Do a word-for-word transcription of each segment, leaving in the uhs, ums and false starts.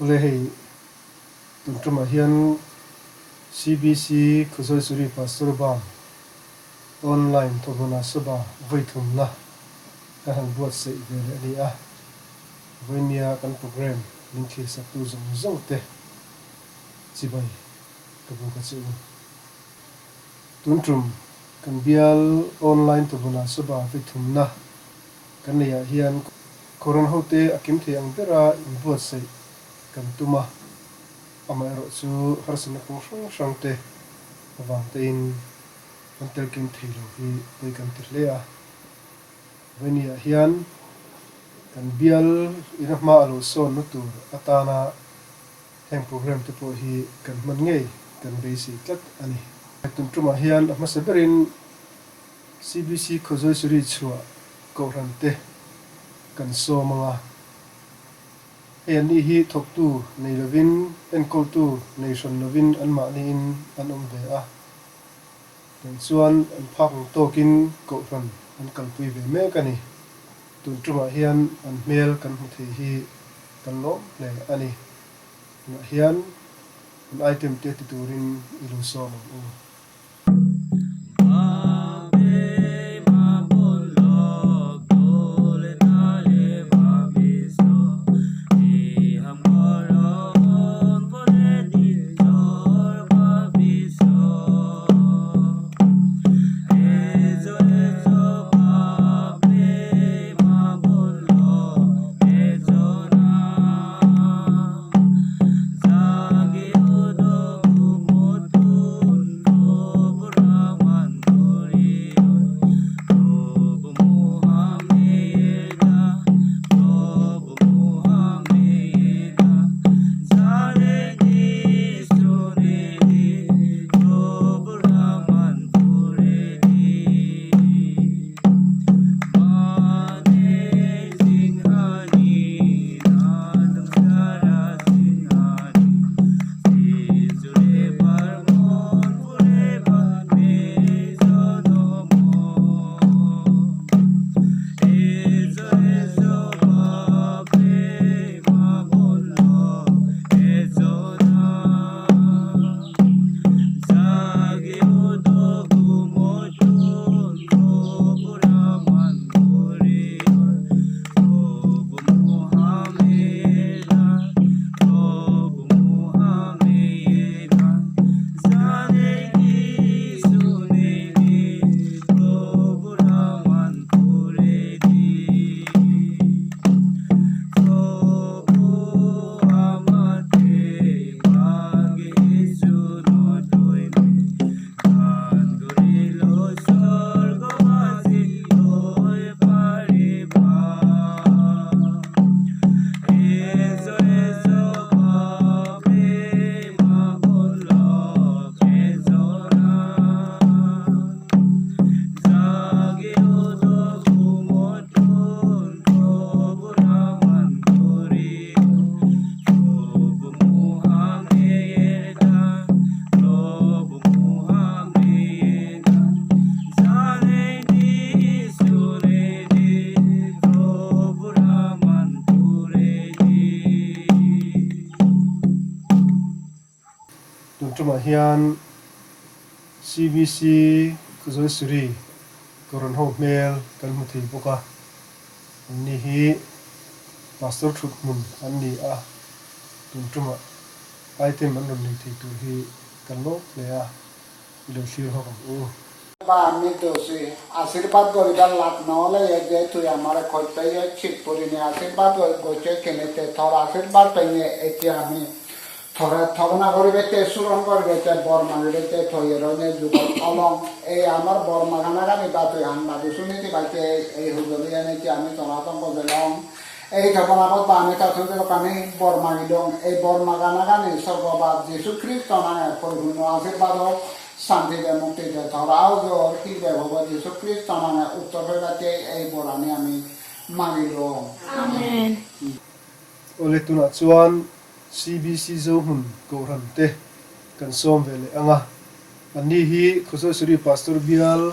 Le hei, tun tuma hian C B C Khawzawisuri Pastor Bam online thobona soba vawi thumna kan han buatsaih ve leh a ni a. Vawinia kan program min thlirsaktu zawng zawngte chibai ka buk a che u. Tun tum kan bial online thobona soba vawi thumna kan neihah hian Koran hote a kim thei ang bera inbuatsaih kan tum a. Amaherawhchu harsatna kawng hrang hrangte avang tein kan tel kim thei lo hi vawi kan ti hle a. Vawinia hian kan bial ina hma a lo sawnna tur atana heng program te pawh hi kan hman ngei kan beisei tlat a ni. Tun tumah hian a hmasa berin C B C Khawzawisuri chhuah kohhran te kan sawm ang a. Hei anni hi thawktu nei lovin, enkawltu nei hran lovin anmahniin an awm ve a. Tiang chuan an phak ang tawkin kohhran an kalpui ve mek a ni. Tun tumah hian an hmel kan hmu thei hi kan lawm hle a ni. Tunah hian an item te ti turin i lo sawm ang u. Tun tumah hian C B C Khawzawisuri kohhran ho hmel kan hmu thei bawk a. Anni hi pastor thut hmun an ni a. Tun tumah item an rawn nei thei tur hi kan lawm hle a. I lo thlir ho ang u. Ba, ami to si ashirbad goribar lat no ole ye je tui amare khoj peye chit purinei ashirbad gor-, gocche kene te tor ashirbad peye ecche ami tore thogona guribette, suron guribette, bor magibette toye roine jugot olong. Ei amar bor magana gani ba tui han badi suni dibatte ei hujoli ene je ami tona tong gojelong. Ei thobonabot ba ami ta tun jedokkani bor magilong, ei bor magana gani sorgobas Jisu Kristo nange poripunno ashirbad ok, santi de, mukti de, tor aujor hi bebo Jisu Kristo nange uttor pebatte ei borani ami magilong. Amen. Ole tunah chuan C B C Zohmun kohhran te kan sawm ve leh ang a. Anni hi Khawzawisuri Pastor Bial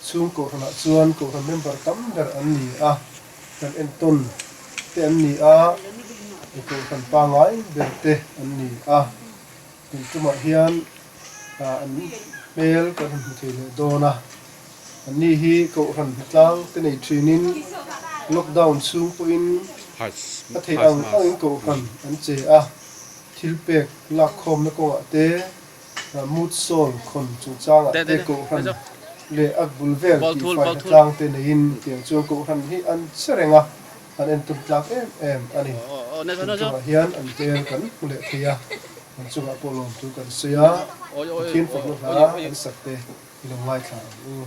chhung kohhranah chuan kohhran member tam ber an ni a, kan entawn te an ni a. Kohhran pangngai berte an ni a. Tun tumah hian, ah, an hmel kan han hmu thei leh dawn a. An ni hi kohhran hnatlang te nei ṭhinin lockdown chhung pawhin a theih ang angin kohhran an che a. Thilpek lakkhawmna kawngah te, ah, mut sawl khawn chungchangah te kohhran leh a bul vel tihfai hnatlang te neiin tiang chuan kohhran hi an che reng a, an entum tlak em em a ni. Tun tumah hian an hmel kan hmu leh thei a, an chungah pawh lawmthu kan sawi a, Pathian fawmna hla an sak te i lo ngaithla ang u.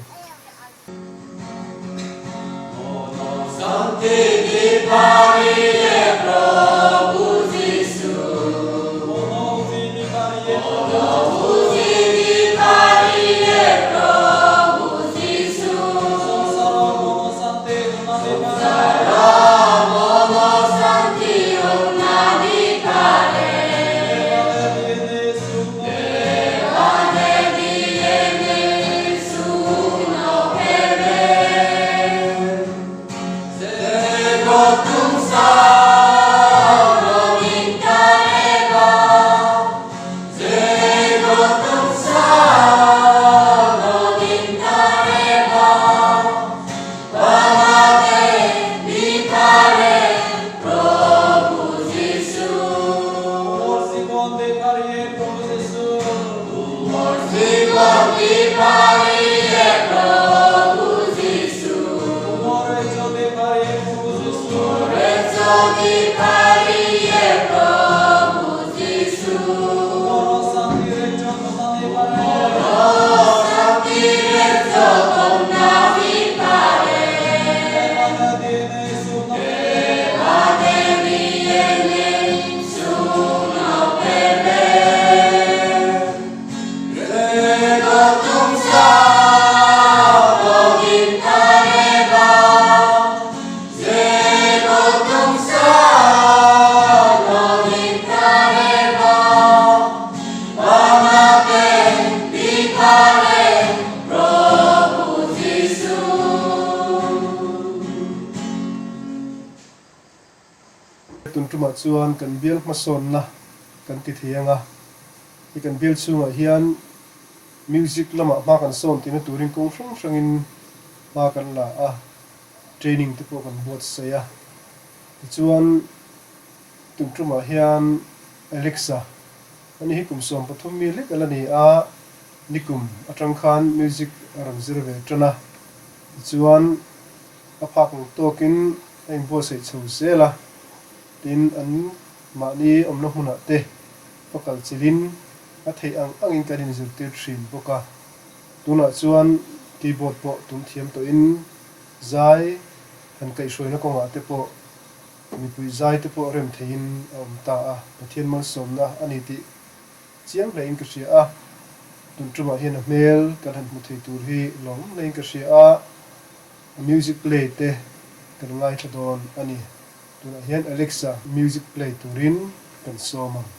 Tun tumah chuan kan bial hmasawnna kan ti thei ang a, i kan bial chhungah hian music lamah hma kan sawn tihna turin kawng hrang hrangin hma kan la a, training te pawh kan buatsaih a. Tichuan, tun tumah hian Alexa, ani hi kum sawm pathum mi hlek a la ni a, nikum aṭang khan music a rawn zir ve ṭan a. Tichuan, a phak ang tawkin a inbuatsaih chho zel a. Tin, an mahni awmna hmunah te va kal chilhin a theih ang angin kan inzirtir ṭhin bawk a. Tunah chuan keyboard pawh tum thiam tawhin zai han kaihhruaina kawngah te pawh, mipui zai te pawh rem theihin a awm ta a, Pathian malsawmna a ni tih chiang hlein ka hria a. Tun tumah hian a hmel kan han hmu thei tur hi lawm hlein ka hria a, a music play te kan ngaithla dawn a ni. Tunah hian Alexa music play turin kan sawm ang.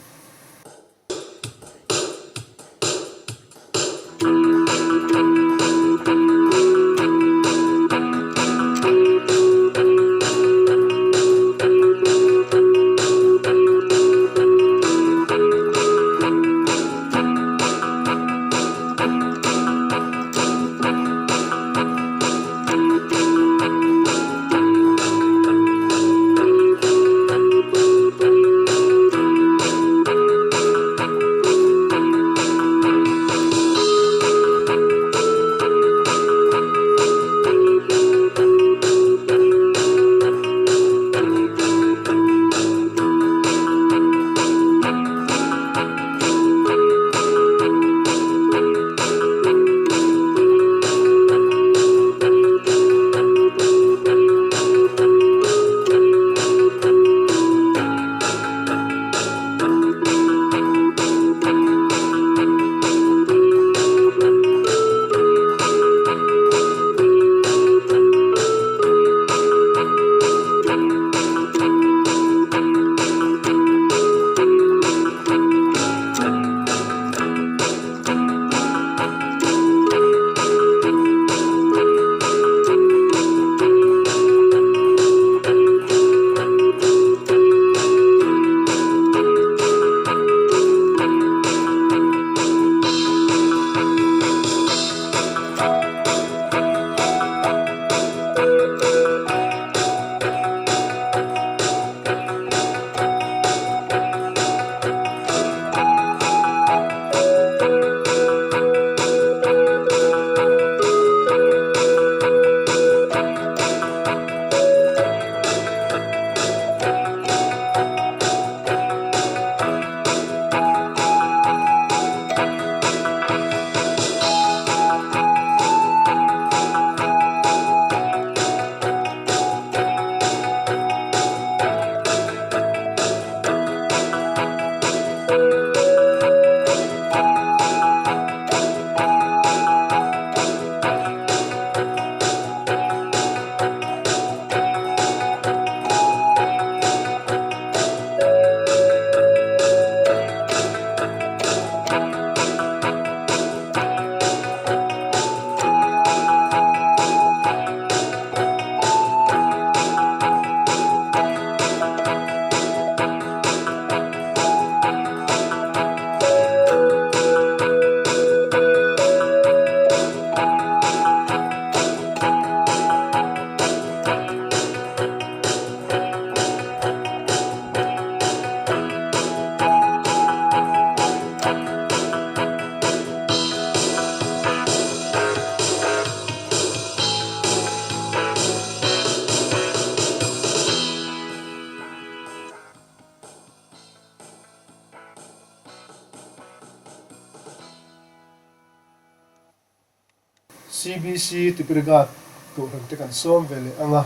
C B C Tipirghat kohhran te kan sawm ve leh ang a.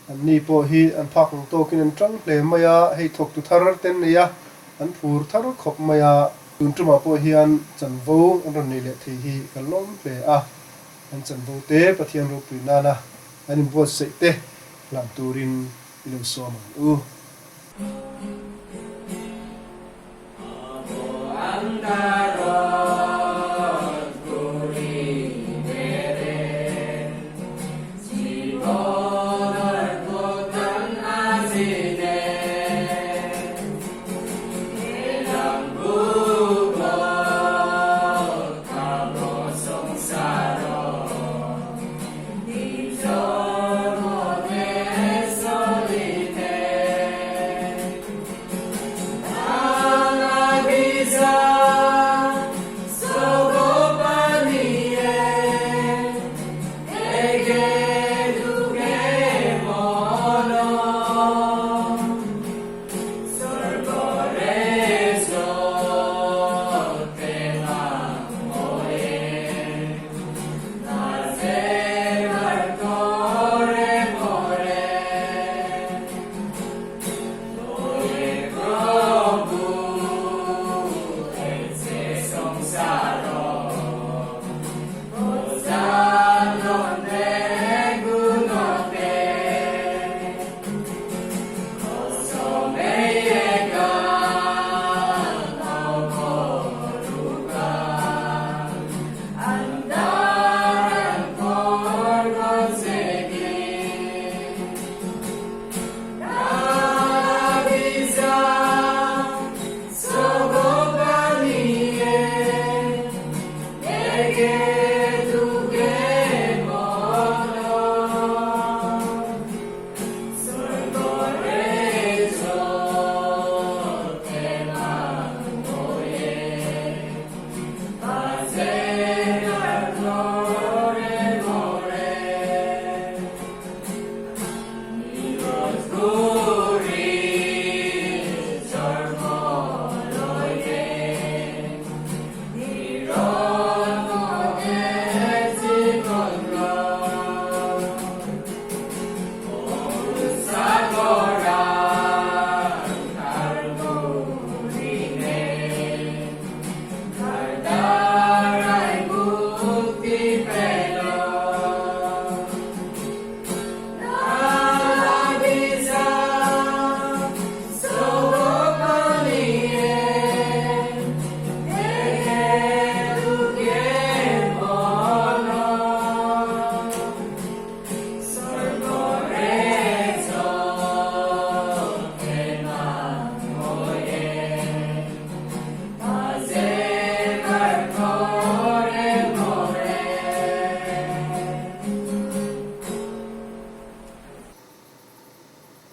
Anni pawh hi an phak hung tawkin an ṭang hle mai a, hei thawktu thar te an nei a, an phur thar khawp mai a. Tun ṭumah pawh hian chanvo an rawn nei leh thei hi kan lawm hle a. An chanvo te Pathian ropui nana an inbuatsaih te hlan turin i lo sawm ang u.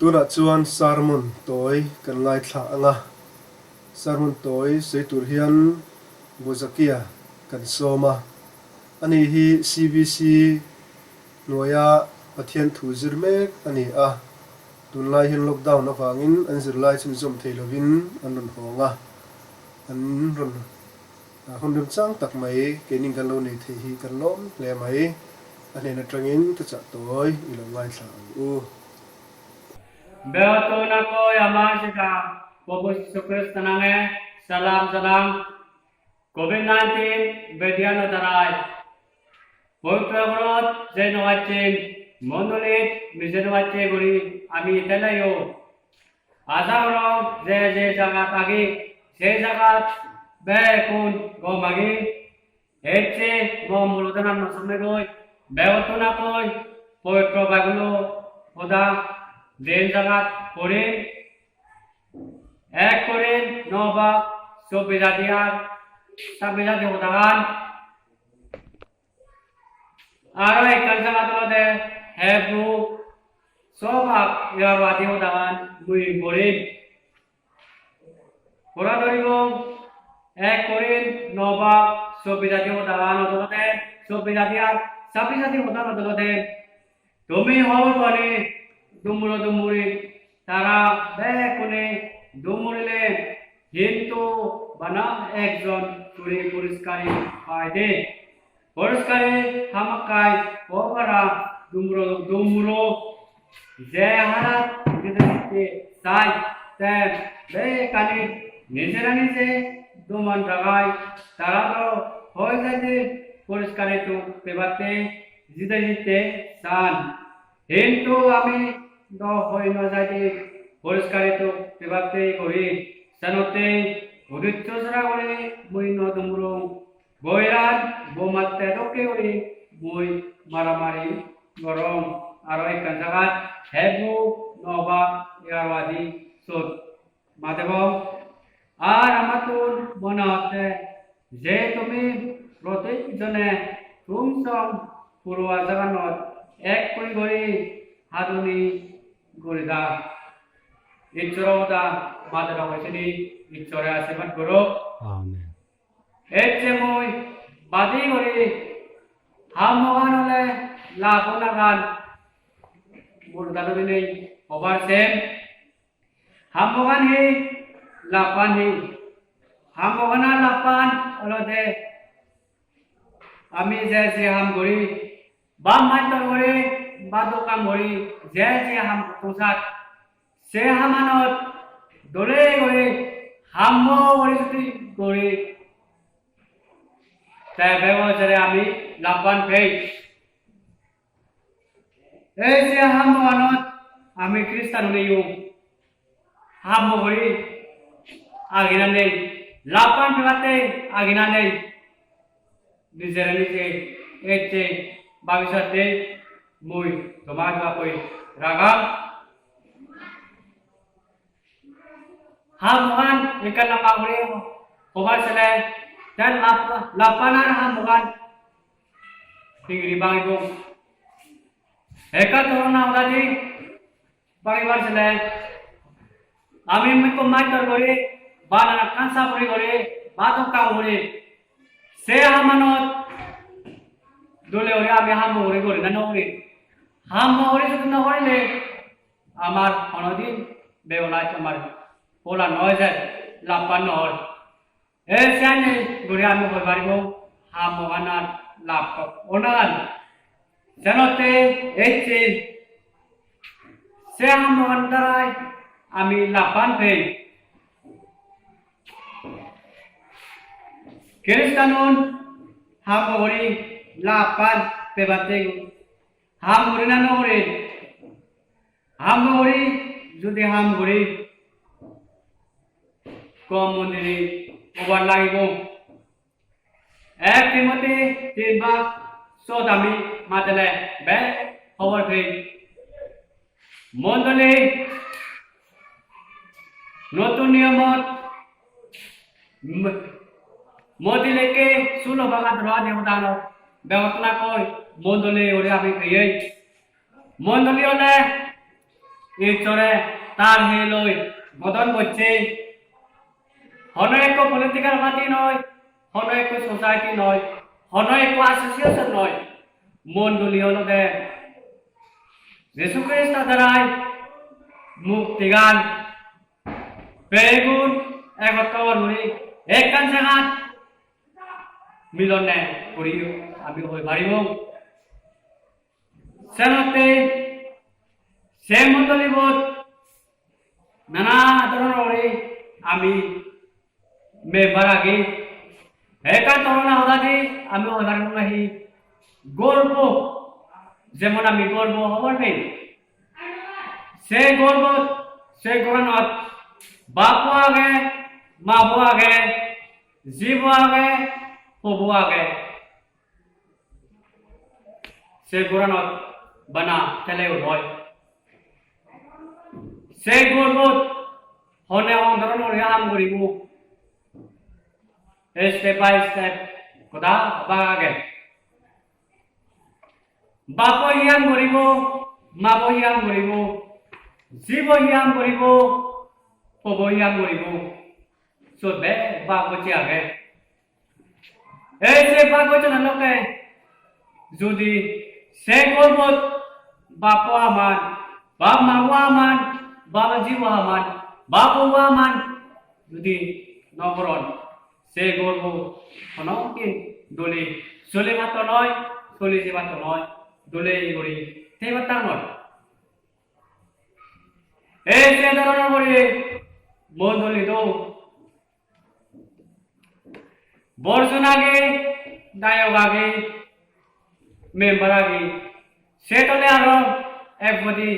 Tunah chuan sermon tawi kan ngaithla ang a. Sermon tawi sawi tur hian Bozakia kan sawm a. Ani hi C B C hnuaia Pathian thu zir mek a ni a. Tunlai hian lockdown avangin an zirlai chu zawm thei lovin an rawn hawng a. An rawn, a, hun remchang tak mai keinin kan lo nei thei hi kan lawm hle mai. A hnen aṭangin thuchah tawi i lo ngaithla ang u. Begottun akkoi ama siga Probhu Jisu Kristo nange salam janang. Covid nineteen bediano darai pobitro ghorot jei no pacchim, mondolit mijei no pacche guri ami teleyo. Aja gorong je je jagat agi, sei jagat bekkun gom agi. Ecche mo mulodanan no somegoi, begottun akkoi pobitro Bible-o hoda den jagat porim. Ek Korin no bak chobbish adhyay ar chobbish adhyay hodagan. Aro ekkan jagat olode Hebru so bak egaro adhyay hodagan mui porim. Pora dhoribong, Ek Korin no bak chobbish adhyay hodagan olode, chobbish adhyay ar chobbish adhyay hodagan olode, tumi hobor pani dumuro dumuri tara bekkune dumurile, hintu bana ekjon churi poriskari paide. Poriskare hamakkai pobara dumro dumro je harat gede gede sai te bekkani nijera nije duman ragai tara do hoi jai de poriskare to pebatte jide jide san. Hintu ami do hoi no jai de poriskare to pebatte gori sanotte udiccho sara gori mui no dumro. Boiran bomatte dokke guri mui maramari gorong aro ekkan jagat hebu noba egarwadi sot madebong. Ar amattun mone hotte je tumi protek jone tum song puruwa jaganot ek kuri guri haduni gurida. Issoro hoda madebong sini Issore ashirbad goro. Amen. Ecche mui badi guri hammogan ole labonagan murgano dinei hobar sem. Hammogan hi, lapan hi? Hammogan ar lapan olode ami je je ham guri, ba mattor guri, ba dogan guri, je je ham gotton sat, se hamanot dole guri hammo guri judi guri, te bego jere ami labban pei. Ei je hammoganot ami Christian oneyo, hammo guri agina nei, labban pebatte agina nei. Nijere nije ecche babi satte mui toma dua koi ragam. Hammogan ekka lamba guri hobar sele, te lap-, labbanar hammogan hingiri bangibong. Ekka dhorona hodadi bangibar sele, ami mikko mattor guri, ba nanakkan saburi guri, ba dogan guri, se hamanot dole guri ami hammo guri guri na no guri. Hammo guri jodi no gurile, amar honodin begonaj amar pola no oi jai, labban no oi. Ei siyani guri ami hoi paribo, hammoganar lab onan. Senotte ecche se hammogan darai ami labban pei. Christianun hammo guri labban pebatte ham guri na no guri? Ham guri, judi ham guri, gom mondiri obar lagibo. Ek Timoti tin bak sot ami madele be hobor pei. Mondoli notun niyomot m-, modi leke sulo bagat roa devodano begottona koi mondoli ore ami peyei. Mondoli ole Issore tar heloi bodol gocche. Hono ekko political party noi, hono ekko society noi, hono ekko association noi. Mondoli olode Jisu Kristo darai muktigan begun egottor guri ekkan jagat milonne guri ami hoi paribong. Senotte se mondolibot nana dhoronor guri ami member agi. Ekkan dhorona hodadi ami hoi paribong nahi? Gorbo, jemon ami gorbo hobor pei. Se gorbot, se goranot bappo age, mabo age, jibo age, pobo age. Se goranot bana teleyo noi. Se gorbot hone hon dhoronor ham guribo. Step by step hoda bhag age. Bappo hi ham guribo, mabo hi ham guribo, jibo hi ham guribo, pobo hi ham guribo. Sot bek bhag gocche age. Ei je bhag gocchonde lokke judi se gorbot bappo aman, bap mabo aman, bap jibo aman, bap pobo aman judi no goron, se gorbo hono din dole sole patto noi, sole je patto noi, dole guri thei patto noi. Ei se dhoronor guri mondoli do borjon agi, dayok agi, member agi, se tole aro ek bodi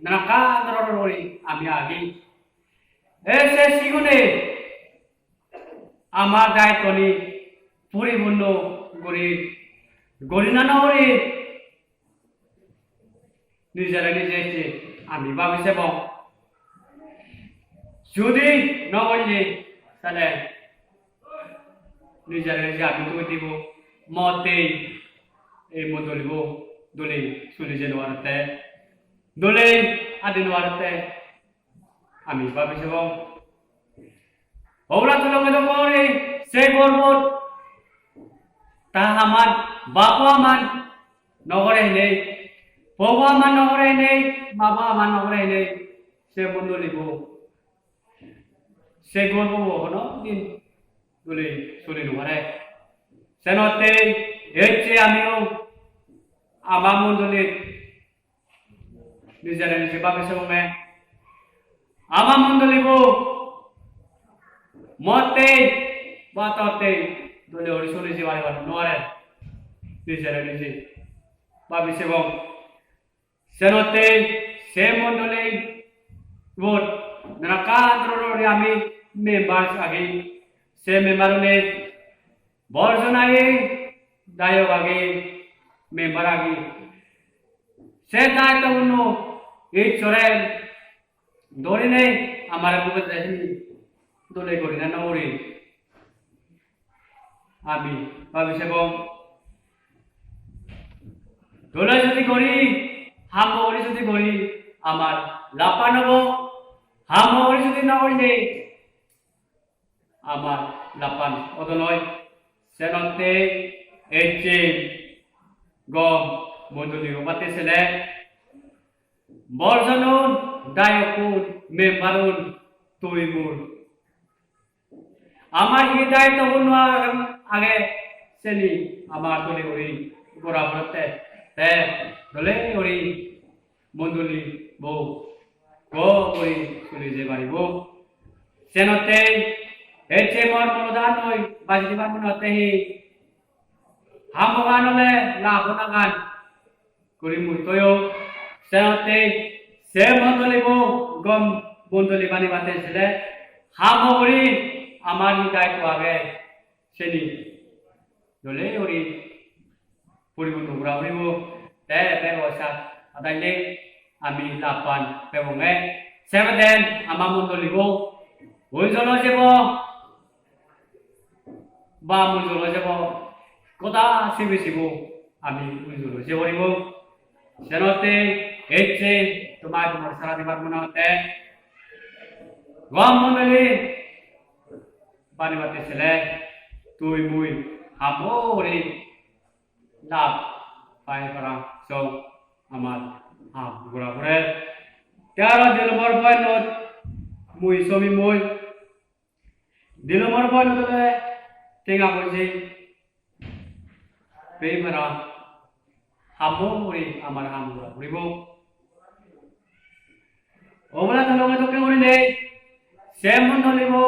nanakkan dhoronor guri ami agi. Ei se sigune amar dayittoni puripunno guri, guri na no guri, nijere nije se ami babi sebong. Judi no golle, tale nijere nije ami tui dibo, mottei ei mondolibo dole soli jei no parette, dole adi no parette. Ami babi sebong. Obola tulonge do pore se gorbot ta haman, bapo haman no gore hinei, pobo haman no gore hinei, babo haman no gore hinei, se mondolibo se gorbobo hono din dole soli no pare. Senottei ecche amiyo ama mondolit nijere nije babi sebonge. Ama mondolibo mottei ba tottei dole guri soli jei paribar no pare. Nijere nije babi sebong. Senottei se mondolibot nanakkan dhoronor ami members agi. Se memberune borjon agi, dayok agi, member agi. Se dayittobunno Issore dorinei amare bugede hini dole guri na no guri, ami babi sebong. Dole judi guri, hammo guri judi guri, amar lappan obo. Hammo guri judi no golle, amar lappan odo noi. Senottei ecche gom mondoli obatte sele borjonun, dayokkun, memberun, tui mui, amar hi dayittobunno age seni amar dole guri gora poribo. Te dole guri mondolibo gom guri soli jei paribo. Senottei ecche mor monodan noi baji dibar mone hotte hi, hammogan ole labonagan guri mui toyong. Senottei se mondolibo gom mondoli banibatte sele hammo guri amar hi daitto age seni dole guri puripunno gora puribo. Te bego sa adaile ami lappan pebonge. Sebeden ama mondolibo oi jolo jebo ba mui jolo jebo, goda sibe sibo ami mui jolo jebo paribo. Senottei ecche tomar tomar sara dibar mone hotte gom mondoli banibatte sele tui mui hammo guri lab pai para so amar ham gora pore. Te aro di nombor point-ot mui sobi mui. Di nombor point-ot ole tenga poije pei para hammo guri amar ham gora puribo. Obola tolonge dokke gurinei se mondolibo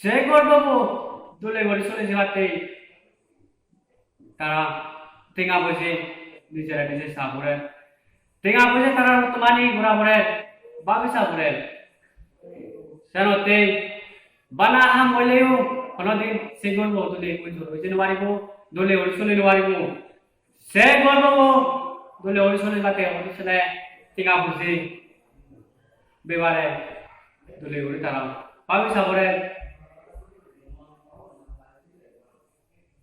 se gorbobo dole guri soli jebatte tara tenga poije nijere nije sa pore. Tenga poije tara mani gora pore, babi sa pore. Senottei bana ham goileyo honodin se gorbo dole guri soli no paribo, dole guri soli no paribo. Se gorbobo dole guri soli batte hotte sele tenga poije bebare dole guri tara babi sa pore.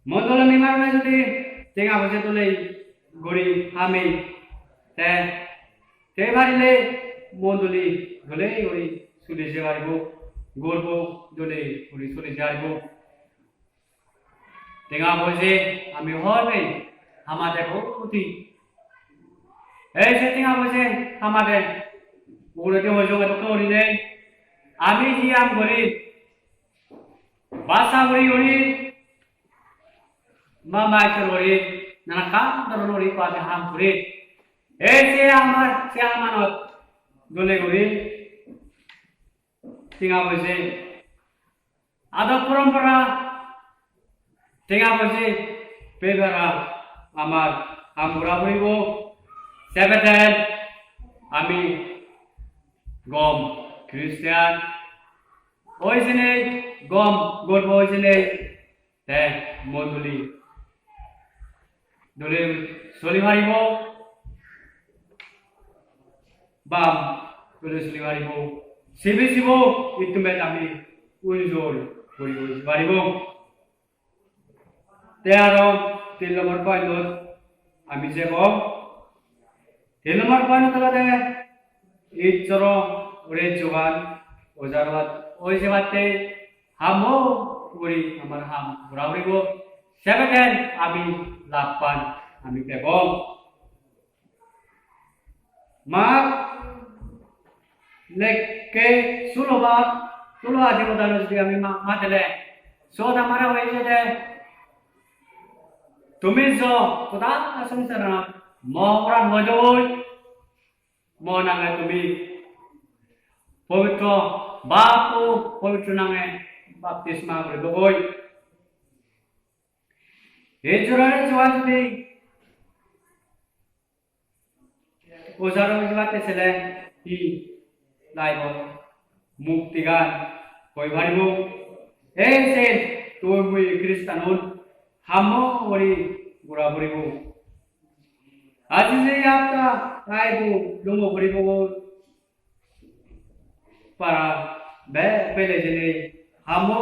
Mondoli member-une jodi tenga poije dole guri hamei te, te parile mondoli dole guri soli jei paribo, gorbo dole guri soli jei paribo. Tenga poije ami hobei hamade bhoti. Ei se tenga poije hamade uguredi hoi jonge dokke gurinei ami hi ham guri, basa guri guri Mama Ishwar guri, nana kam doron guri, pami ham guri. Ei se amar, se amanot dole guri, tenga boje. Ador porompora, tenga boje, bebara amar ham gora puribo. Sebeden ami gom Christian oi jeinei, gom gorbo oi jeinei, te mondoli dole soli paribo, bam dole soli paribo, sibe sibo ittume ami unjol guri guri paribo. Te aro tin nombor point-ot ami jebong. Tin nombor point-ot olode Ishshoro ore jogan ojar oi jebatte hammo guri amar ham gora puribo. Sebeden ami labhan ami pebong. Mark lekke sulo ba, sulo adi hodano jodi ami ma-, matele, sot amare hoyede, tumi jo goda songsaran mo oporan hoi doi, mo nange tumi pobitro bap o pobitro nange baptisma guri dogoi. Ei jorare joga jodi ojar oi jebatte sele hi laibo muktigan hoi paribo. Ei se tui mui Christian-un hammo guri gora puribo. Aji je yatta raibo lungo puribo. Para be pele jene hammo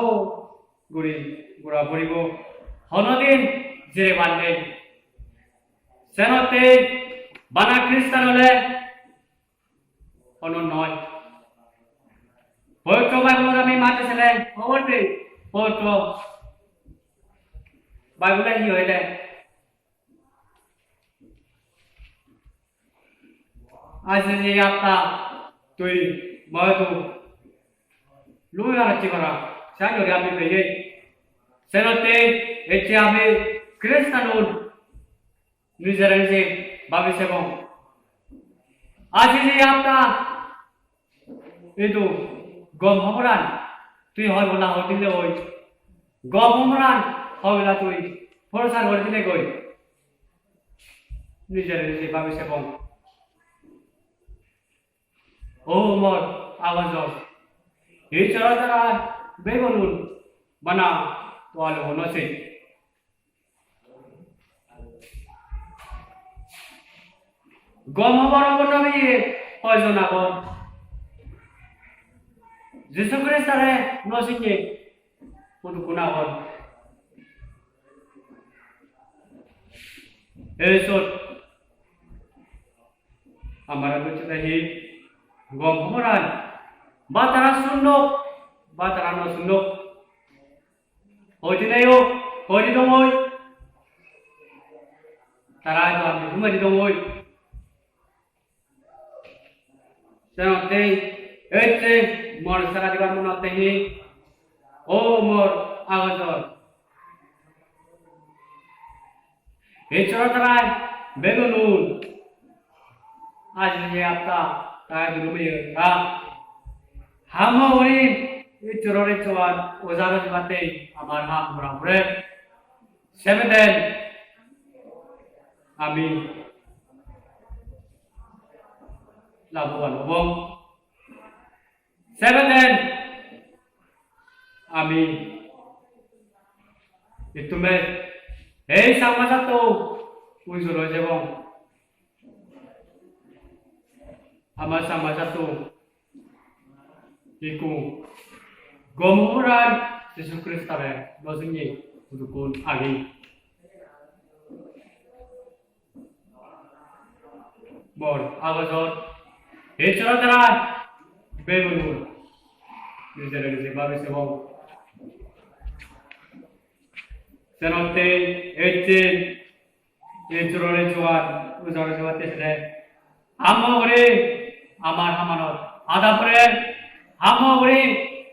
guri gora puribo. Honodin jire bande. Senotte bana Christian ole hono noi. Poitro Bible ami mate sele, obotte poitro Bible hi hoile? Aji je yatta tui moidu lui aracchi para, sai guri ami peye. Senotte ecche ami Christian-un nijere nije babi sebong. Aji je yatta idu gom hoboran tui hoi bola hoi dile goi. Gom hoboran hoi bola tui porosar gori dile goi. Nijere nije babi sebong. O mor agojor. Ei chara chara begonun bana toalo no sei. Gom hobor hobor no peye hoijon agon? Jisu Kristore no sinye hudukkun agon? Ei sot amare gocchede hi gom hoboran? Ba tara sunnok, ba tara no sunnok. Hoi dinei o, hoi didongoi. Tara do ami humai didongoi. Senotte ecche mor sara dibar monotte hi, o mor agojor. Ei chora tarai begonun aji je yatta tai dulu meye ta. Hammo guri Ishshoror ecchoan ojaro jibatte amar ham gora pore. Sebeden ami labhoban obong. Sebeden ami ittume ei Changma jatto unjol oi jebong. Ama Changma jatto ikku gom hoboran Jisu Kristore no sinye hudukkun agi. Mor agojor Ishshoror tarai begonun nijere nije babi sebong. Senotte ecche Ishshoror ecchoan ojaro jibatte sele hammo guri amar hamanot ada pore, hammo guri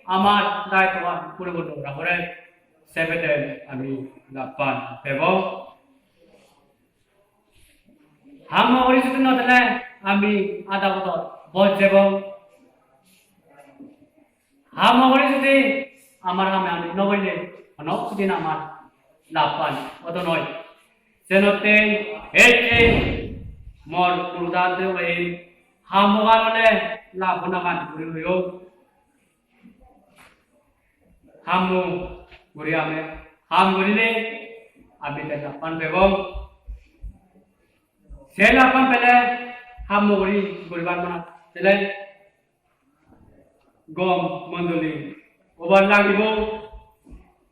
amar daittoan puripunno gora pore. Sebeden ami lappan pebong. Hammo guri judi no thele ami ada bodot boj jebong. Hammo guri judi amar hame ami no golle, hono judi amar lappan odo noi. Senotte ecche mor gurudan de oi hammo ganole lappan aman guri hoyo. Hammo guri ame, ham gurile ami te lappan pebong. Se lappan pele hammo guri guribar mana pele gom mondoli obar lagibo.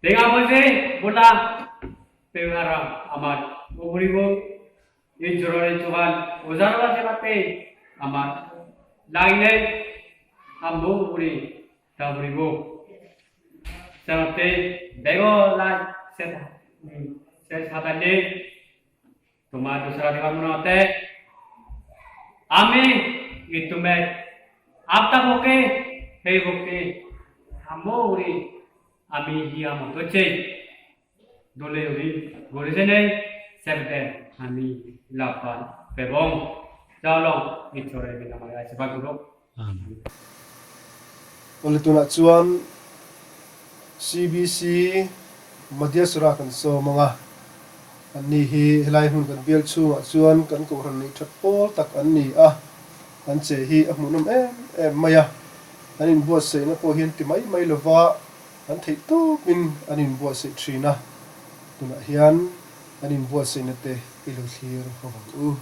Tenga poise bola pebara amar uguribo. Ijjoror ijjogan ujar baje batte amar lagile hammo guri ta puribo. Senotte bego lai se, se sadalle tomar dusra dibar mone hotte ami ittume apta pokke hei pokke hammo guri ami hi hamot hocche. Dole guri guri jeinei sebeden ami lappan pebong. Jalo, Ijjore bina mari asibad guro. Amen. Ole tuna chuan C B C Madhya Sura kan sawm anga. Anni hi helai hmun kan bial chhungah chuan kan kohhran neih ṭhat pawl tak an ni a. An che hi a hmuhnawm em em mai a. An inbuatsaihna pawh hian ti mai mai lova. An theih tawpin an inbuatsaih ṭhin a, tunah hian an inbuatsaihna te i lo thlir ho vang u.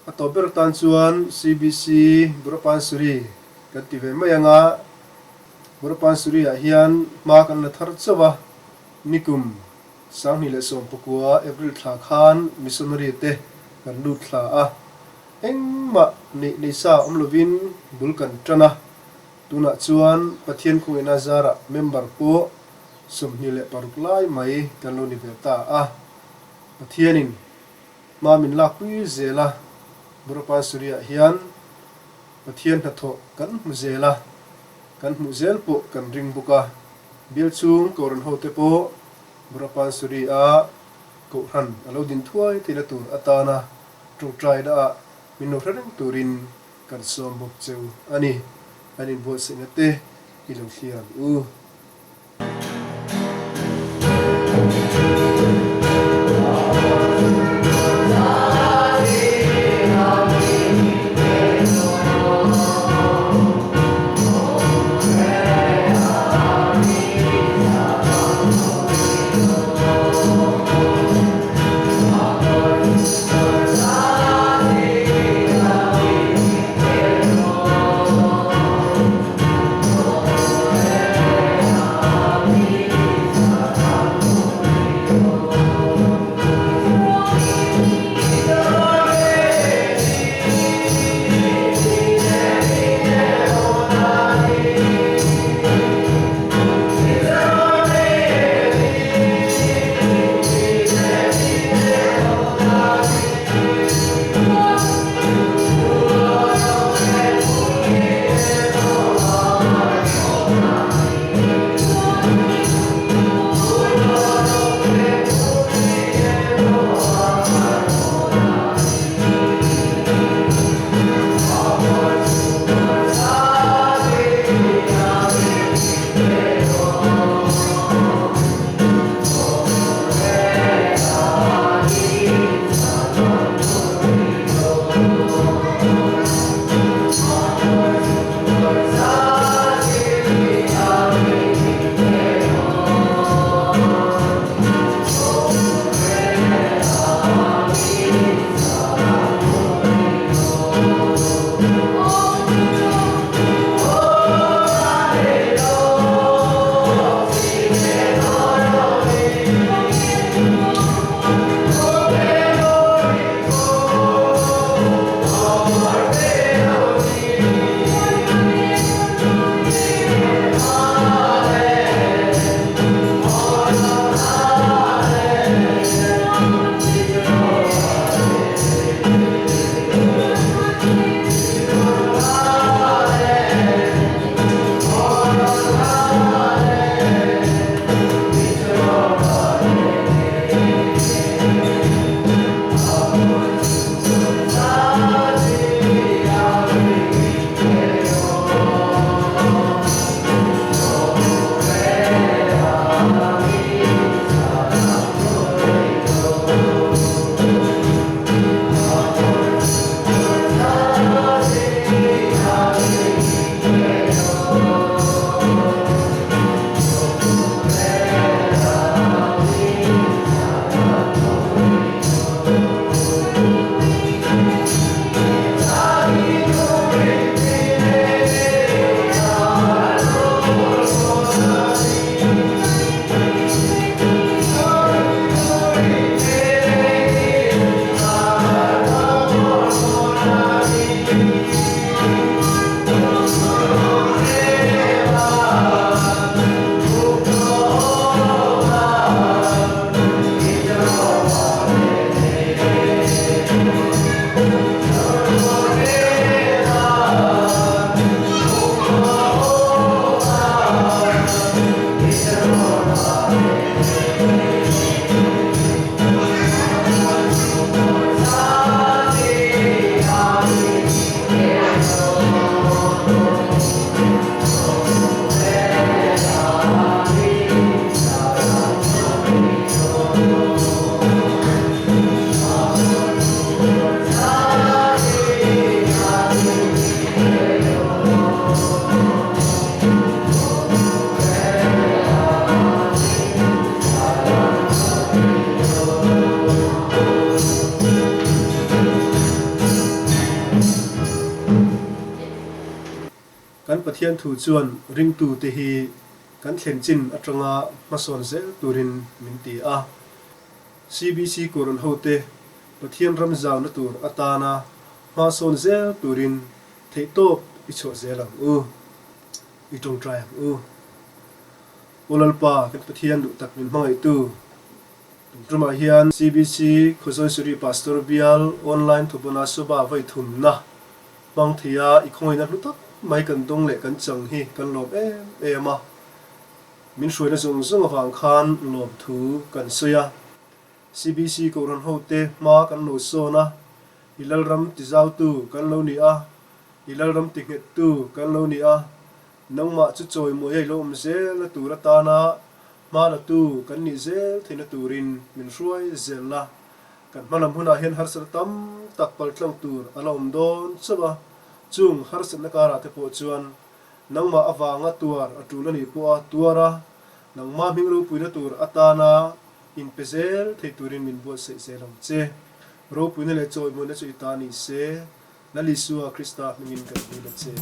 A tawp ber tan chuan C B C Bura Pansuri kan ti ve mai anga. Bura Pansuri-ah hian hma kan la thar chauh a, nikum sanghnih leh sawmpakua April thla khan missionary te kan lut thla a. Engmah neih neih sa awm lovin bul kan ṭan a. Tunah chuan Pathian khawngaihna zarah member pawh Sawmhni leh paruk lai mai kan lo ni ve ta a. Pathianin hma min lakpui zel a, Bura Pansuri-ah hian Pathian hnathawh kan hmu zel a, kan hmuh zel pawh kan ring bawk a. Bial chhung kohhran hote pawh Bura Pansuri-a kohhran a lo din thuai theihna tur atana ṭawngṭainaah min lo hre reng turin kan sawm bawk che u a ni. An inbuatsaihna te i lo thlir ang u. Kan Pathian thu chuan ringtute hi kan thlen chin aṭanga hmasawn zel turin min ti a. C B C kohhran hote Pathian ram zauna tur atana hmasawn zel turin theihtawp i chhuah zel ang u, i ṭawngṭai ang u. Ko Lalpa kan Pathian duh tak min hmangaihtu. Tumah hian C B C Khawzawisuri Pastor Bial online thupana soba vawi thumna hmang theia i khawngaihin hlu tak mai kan dawng leh kan chang hi kan lawm em em a. Min hruaina zawng zawng avang khan lawmthu kan sawi a. C B C kohran hote hma kan lo sawn a, i lalram tizautu kan lo ni a, i lalram tinghettu kan lo ni a, nangmah chu chawimawi a i lo awm zelna tur atana hma latu kan nih zel theihna turin min hruai zel la. Kan hmalam hunah hian harsat tam tak paltlang tur a la awm dawn chauh a, chung harsatna karah te pawh chuan nangmah avanga tuar a tul a nih pawha tuara nangma hming ropuina tur atana inpe zel thei turin min buatsaih zel ang che. Ropuina leh chawimawina chu i ta ni se, Lal Isua Krista hmingin kan dil a che.